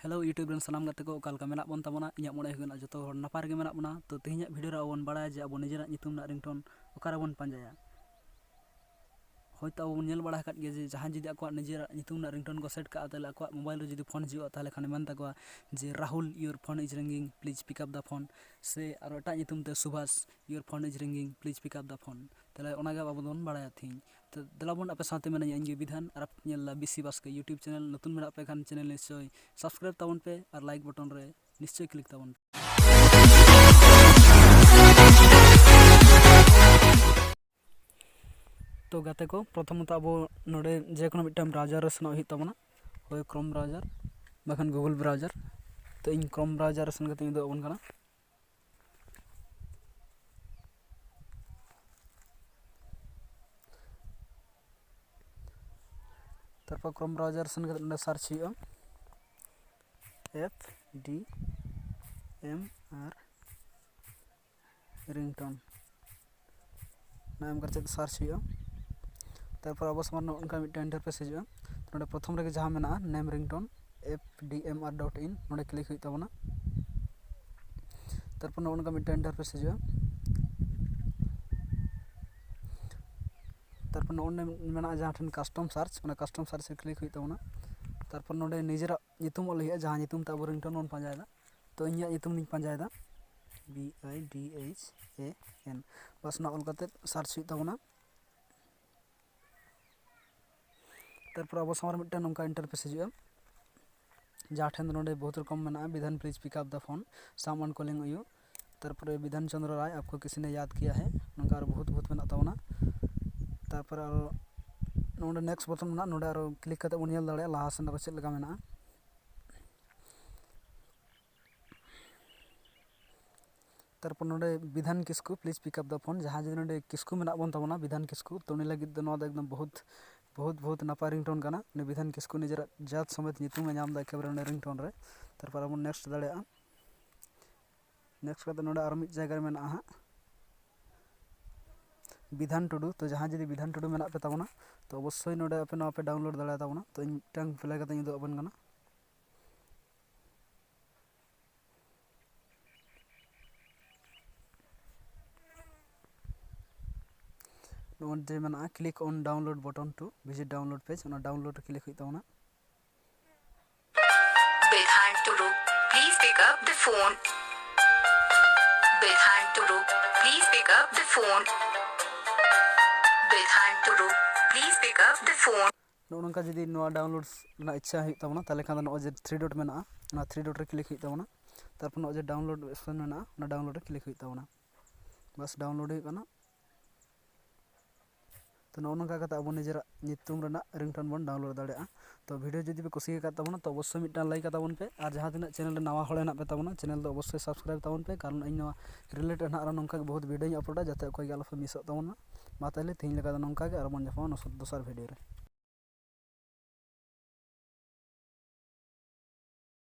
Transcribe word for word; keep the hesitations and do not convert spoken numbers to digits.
Hello YouTube ᱨᱮᱱ ᱥᱟᱱᱟᱢ ᱜᱟᱛᱮ ᱠᱚ, ᱚᱠᱟ ᱞᱮᱠᱟ ᱢᱮᱱᱟᱜ ᱵᱚᱱ ᱛᱟᱵᱚᱱᱟ? ᱤᱧᱟᱹᱜ ᱢᱚᱱᱮ ᱦᱩᱭᱩᱜ ᱠᱟᱱᱟ ᱡᱚᱛᱚ ᱦᱚᱲ ᱱᱟᱯᱟᱭ ᱨᱮᱜᱮ ᱢᱮᱱᱟᱜ ᱵᱚᱱᱟ᱾ ᱛᱚ ᱛᱮᱦᱮᱧᱟᱜ video ᱨᱮ ᱟᱵᱚ ᱵᱚᱱ ᱵᱟᱲᱟᱭᱟ ᱡᱮ ᱟᱵᱚ ᱱᱤᱡᱮᱨᱟᱜ ᱧᱩᱛᱩᱢ ᱨᱮᱱᱟᱜ ringtone ᱚᱠᱟ ᱨᱮᱵᱚᱱ ᱯᱟᱸᱡᱟᱭᱟ᱾ ᱦᱚᱭᱛᱳ ᱟᱵᱚ ᱵᱚᱱ ᱧᱮᱞ ᱵᱟᱲᱟ ᱟᱠᱟᱫ ᱜᱮᱭᱟ ᱡᱮ ᱡᱟᱦᱟᱸᱭ ᱡᱩᱫᱤ ᱟᱠᱚᱣᱟᱜ ᱱᱤᱡᱮᱨᱟᱜ ᱧᱩᱛᱩᱢ ᱨᱮᱱᱟᱜ ringtone ᱠᱚ set ᱠᱟᱜᱼᱟ, ᱛᱟᱦᱚᱞᱮ ᱟᱠᱚᱣᱟᱜ mobile ᱨᱮ ᱡᱩᱫᱤ phone ᱦᱤᱡᱩᱜᱼᱟ, ᱛᱟᱦᱚᱞᱮ ᱠᱷᱟᱱ ᱢᱮᱱ ᱛᱟᱠᱚᱣᱟ ᱡᱮ, "Rahul, your phone is ringing, please pick up the phone", ᱥᱮ ᱟᱨᱚ ᱮᱴᱟᱜ ᱧᱩᱛᱩᱢ ᱛᱮ, "Subhas, your phone is ringing, please pick up the phone". ᱛᱟᱦᱚᱞᱮ ᱚᱱᱟᱜᱮ ᱟᱵᱚ ᱫᱚᱵᱚᱱ ᱵᱟᱲᱟᱭᱟ ᱛᱮᱦᱮᱧ᱾ ᱛᱚ ᱫᱮᱞᱟ ᱵᱚᱱ, ᱟᱯᱮ ᱥᱟᱶᱛᱮ ᱢᱮᱱᱟᱹᱧᱟ ᱤᱧ ᱜᱮ ᱵᱤᱫᱷᱟᱱ, ᱟᱨ ᱟᱯᱮ ᱧᱮᱞ ᱫᱟ ᱵᱤᱥᱤ ᱵᱟᱥᱠᱮ YouTube channel᱾ ᱱᱚᱛᱩᱱ ᱢᱮᱱᱟᱜ ᱯᱮ ᱠᱷᱟᱱ channel ᱱᱤᱥᱪᱚᱭ subscribe ᱛᱟᱵᱚᱱ ᱯᱮ ᱟᱨ like button ᱨᱮ ᱱᱤᱥᱪᱚᱭ click ᱛᱟᱵᱚᱱ ᱯᱮ᱾ ᱛᱚ ᱜᱟᱛᱮ ᱠᱚ, ᱯᱨᱚᱛᱷᱚᱢᱚᱛᱚ ᱟᱵᱚ ᱱᱚᱰᱮ ᱡᱮᱠᱳᱱᱳ ᱢᱤᱫᱴᱟᱝ browser ᱨᱮ ᱥᱮᱱᱚᱜ ᱦᱩᱭᱩᱜ ᱛᱟᱵᱚᱱᱟ, ᱦᱳᱭ Chrome browser ᱵᱟᱠᱷᱟᱱ Google browser᱾ ᱛᱚ ᱤᱧ Chrome browser ᱨᱮ ᱥᱮᱱ ᱠᱟᱛᱮ ᱤᱧ ᱩᱫᱩᱜ ᱟᱵᱚᱱ ᱠᱟᱱᱟ᱾ ᱛᱟᱨᱯᱚᱨ Chrome browser ᱥᱮᱱ ᱠᱟᱛᱮ ᱱᱚᱰᱮ search ᱦᱩᱭᱩᱜᱼᱟ, F D M R ringtone᱾ ᱚᱱᱟ ᱮᱢ ᱠᱟᱛᱮ search ᱦᱩᱭᱩᱜᱼᱟ᱾ ᱛᱟᱨᱯᱚᱨ ᱟᱵᱚ ᱥᱟᱢᱟᱝ ᱱᱚᱜᱼᱚ ᱱᱚᱝᱠᱟ ᱢᱤᱫᱴᱟᱝ interface ᱦᱤᱡᱩᱜᱼᱟ᱾ ᱱᱚᱰᱮ ᱯᱨᱚᱛᱷᱚᱢ ᱨᱮᱜᱮ ᱡᱟᱦᱟᱸ ᱢᱮᱱᱟᱜᱼᱟ name ringtone F D M R dot in, ᱱᱚᱰᱮ click ᱦᱩᱭᱩᱜ ᱛᱟᱵᱚᱱᱟ᱾ ᱛᱟᱨᱯᱚᱨ ᱱᱚᱜᱼᱚ ᱱᱚᱝᱠᱟ ᱢᱤᱫᱴᱟᱝ interface ᱦᱤᱡᱩᱜᱼᱟ᱾ ᱛᱟᱨᱯᱚᱨ ᱱᱚᱜᱼᱚ ᱱᱚᱰᱮ ᱢᱮᱱᱟᱜᱼᱟ ᱡᱟᱦᱟᱸ ᱴᱷᱮᱱ custom search, ᱚᱱᱟ custom search ᱨᱮ click ᱦᱩᱭᱩᱜ ᱛᱟᱵᱚᱱᱟ᱾ ᱛᱟᱨᱯᱚᱨ ᱱᱚᱰᱮ ᱱᱤᱡᱮᱨᱟᱜ ᱧᱩᱛᱩᱢ ᱚᱞ ᱦᱩᱭᱩᱜᱼᱟ, ᱡᱟᱦᱟᱸ ᱧᱩᱛᱩᱢ ᱛᱮ ᱟᱵᱚ ringtone ᱵᱚᱱ ᱯᱟᱸᱡᱟᱭᱮᱫᱟ᱾ ᱛᱚ ᱤᱧᱟᱹᱜ ᱧᱩᱛᱩᱢ ᱞᱤᱧ ᱯᱟᱸᱡᱟᱭᱮᱫᱟ, B I D H A N᱾ ᱵᱟᱥ ᱚᱱᱟ ᱚᱞ ᱠᱟᱛᱮ search ᱦᱩᱭᱩᱜ ᱛᱟᱵᱚᱱᱟ᱾ ᱛᱟᱨᱯᱚᱨ ᱟᱵᱚ ᱥᱟᱢᱟᱝ ᱨᱮ ᱢᱤᱫᱴᱟᱝ ᱱᱚᱝᱠᱟ interface ᱦᱤᱡᱩᱜᱼᱟ, ᱡᱟᱦᱟᱸ ᱴᱷᱮᱱ ᱫᱚ ᱱᱚᱰᱮ ᱵᱚᱦᱩᱛ ᱨᱚᱠᱚᱢ ᱢᱮᱱᱟᱜᱼᱟ, ᱵᱤᱫᱷᱟᱱ please pick up the phone, someone calling you, ᱛᱟᱨᱯᱚᱨᱮ ᱵᱤᱫᱷᱟᱱ ᱪᱚᱸᱫᱽᱨᱚ ᱨᱟᱭ, ᱟᱯᱠᱳ ᱠᱤᱥᱤ ᱱᱮ ᱭᱟᱫ ᱠᱤᱭᱟ ᱦᱮ, ᱱᱚᱝᱠᱟ ᱟᱨᱚ ᱵᱚᱦᱩᱛ ᱵᱚᱦᱩᱛ ᱢᱮᱱᱟᱜ ᱛᱟᱵᱚᱱᱟ᱾ ᱛᱟᱨᱯᱚᱨᱮ ᱟᱨᱚ ᱱᱚᱰᱮ next button ᱢᱮᱱᱟᱜᱼᱟ, ᱱᱚᱰᱮ ᱟᱨᱚ click ᱠᱟᱛᱮ ᱵᱚᱱ ᱧᱮᱞ ᱫᱟᱲᱮᱭᱟᱜᱼᱟ ᱞᱟᱦᱟ ᱥᱮᱱ ᱟᱨᱚ ᱪᱮᱫ ᱞᱮᱠᱟ ᱢᱮᱱᱟᱜᱼᱟ᱾ ᱛᱟᱨᱯᱚᱨ ᱱᱚᱰᱮ ᱵᱤᱫᱷᱟᱱ ᱠᱤᱥᱠᱩ, please pick up the phone᱾ ᱡᱟᱦᱟᱸᱭ ᱡᱩᱫᱤ ᱱᱚᱰᱮ ᱠᱤᱥᱠᱩ ᱢᱮᱱᱟᱜ ᱵᱚᱱ ᱛᱟᱵᱚᱱᱟ, ᱵᱤᱫᱷᱟᱱ ᱠᱤᱥᱠᱩ, ᱛᱚ ᱩᱱᱤ ᱞᱟᱹᱜᱤᱫ ᱫᱚ ᱱᱚᱣᱟ ᱫᱚ ᱮᱠᱫᱚᱢ ᱵᱚᱦᱩᱛ, ᱵᱚᱦᱩᱛ, ᱵᱚᱦᱩᱛ ᱱᱟᱯᱟᱭ ringtone ᱠᱟᱱᱟ᱾ ᱩᱱᱤ ᱵᱤᱫᱷᱟᱱ ᱠᱤᱥᱠᱩ ᱱᱤᱡᱮᱨᱟᱜ ᱡᱟᱹᱛ ᱥᱚᱢᱮᱛ ᱧᱩᱛᱩᱢᱮ ᱧᱟᱢ ᱮᱫᱟ ᱮᱠᱮᱵᱟᱨᱮ ᱚᱸᱰᱮ ringtone ᱨᱮ᱾ ᱛᱟᱨᱯᱚᱨ ᱟᱵᱚ next ᱫᱟᱲᱮᱭᱟᱜᱼᱟ᱾ Next ᱠᱟᱛᱮ ᱱᱚᱰᱮ ᱟᱨᱚ ᱢᱤᱫ ᱡᱟᱭᱜᱟ ᱨᱮ ᱢᱮᱱᱟᱜᱼᱟ ᱦᱟᱸᱜ ᱵᱤᱫᱷᱟᱱ ᱴᱩᱰᱩ᱾ ᱛᱚ ᱡᱟᱦᱟᱸᱭ ᱡᱩᱫᱤ ᱵᱤᱫᱷᱟᱱ ᱴᱩᱰᱩ ᱢᱮᱱᱟᱜ ᱯᱮ ᱛᱟᱵᱚᱱᱟ, ᱛᱚ ᱚᱵᱚᱥᱥᱳᱭ ᱱᱚᱰᱮ ᱟᱯᱮ ᱱᱚᱣᱟ ᱯᱮ download ᱫᱟᱲᱮᱭᱟᱛᱟᱵᱚᱱᱟ᱾ ᱛᱚ ᱤᱧ ᱢᱤᱫᱴᱟᱝ play ᱠᱟᱛᱮ ᱤᱧ ᱩᱫᱩᱜ ᱟᱵᱚᱱ ᱠᱟᱱᱟ᱾ ᱱᱚᱜᱼᱚᱭ ᱡᱮ ᱢᱮᱱᱟᱜᱼᱟ click on download button to visit download page, ᱚᱱᱟ download ᱨᱮ click ᱦᱩᱭᱩᱜ ᱛᱟᱵᱚᱱᱟ᱾ Bilhan Turu, please pick up the phone. Bilhan Turu, please pick up the phone. Bilhan Turu, please pick up the phone. ᱱᱚᱜᱼᱚ ᱱᱚᱝᱠᱟ ᱡᱩᱫᱤ ᱱᱚᱣᱟ download ᱨᱮᱱᱟᱜ ᱤᱪᱪᱷᱟ ᱦᱩᱭᱩᱜ ᱛᱟᱵᱚᱱᱟ, ᱛᱟᱦᱚᱞᱮ ᱠᱷᱟᱱ ᱫᱚ ᱱᱚᱜᱼᱚᱭ ᱡᱮ three dot ᱢᱮᱱᱟᱜᱼᱟ, ᱚᱱᱟ three dot ᱨᱮ click ᱦᱩᱭᱩᱜ ᱛᱟᱵᱚᱱᱟ᱾ ᱛᱟᱨᱯᱚᱨ ᱱᱚᱜᱼᱚᱭ ᱡᱮ download option ᱢᱮᱱᱟᱜᱼᱟ, ᱚᱱᱟ download ᱨᱮ click ᱦᱩᱭᱩᱜ ᱛᱟᱵᱚᱱᱟ᱾ ᱵᱟᱥ, download ᱦᱩᱭᱩᱜ ᱠᱟᱱᱟ᱾ ᱛᱚ ᱱᱚᱜᱼᱚ ᱱᱚᱝᱠᱟ ᱠᱟᱛᱮ ᱟᱵᱚ ᱱᱤᱡᱮᱨᱟᱜ ᱧᱩᱛᱩᱢ ᱨᱮᱱᱟᱜ ringtone ᱵᱚᱱ download ᱫᱟᱲᱮᱭᱟᱜᱼᱟ᱾ ᱛᱚ video ᱡᱩᱫᱤ ᱯᱮ ᱠᱩᱥᱤ ᱟᱠᱟᱫ ᱛᱟᱵᱚᱱᱟ ᱛᱚ ᱚᱵᱚᱥᱥᱳᱭ ᱢᱤᱫᱴᱟᱝ like ᱟᱛᱟᱵᱚᱱ ᱯᱮ, ᱟᱨ ᱡᱟᱦᱟᱸ ᱛᱤᱱᱟᱹᱜ channel ᱨᱮ ᱱᱟᱣᱟ ᱦᱚᱲ ᱦᱮᱱᱟᱜ ᱯᱮ ᱛᱟᱵᱚᱱᱟ channel ᱫᱚ ᱚᱵᱚᱥᱥᱳᱭ subscribe ᱛᱟᱵᱚᱱ ᱯᱮ, ᱠᱟᱨᱚᱱ ᱤᱧ ᱱᱚᱣᱟ related ᱦᱟᱸᱜ ᱟᱨᱚ ᱱᱚᱝᱠᱟ ᱜᱮ ᱵᱚᱦᱩᱛ videoᱧ uploadᱟ, ᱡᱟᱛᱮ ᱚᱠᱚᱭ ᱜᱮ ᱟᱞᱚ ᱯᱮ ᱢᱤᱥᱚᱜ ᱛᱟᱵᱚᱱᱟ᱾ ᱢᱟ ᱛᱟᱦᱚᱞᱮ ᱛᱮᱦᱮᱧ ᱞᱮᱠᱟ ᱫᱚ ᱱᱚᱝᱠᱟ ᱜᱮ, ᱟᱨᱚ ᱵᱚᱱ ᱧᱟᱯᱟᱢᱟ ᱫᱚᱥᱟᱨ video ᱨᱮ᱾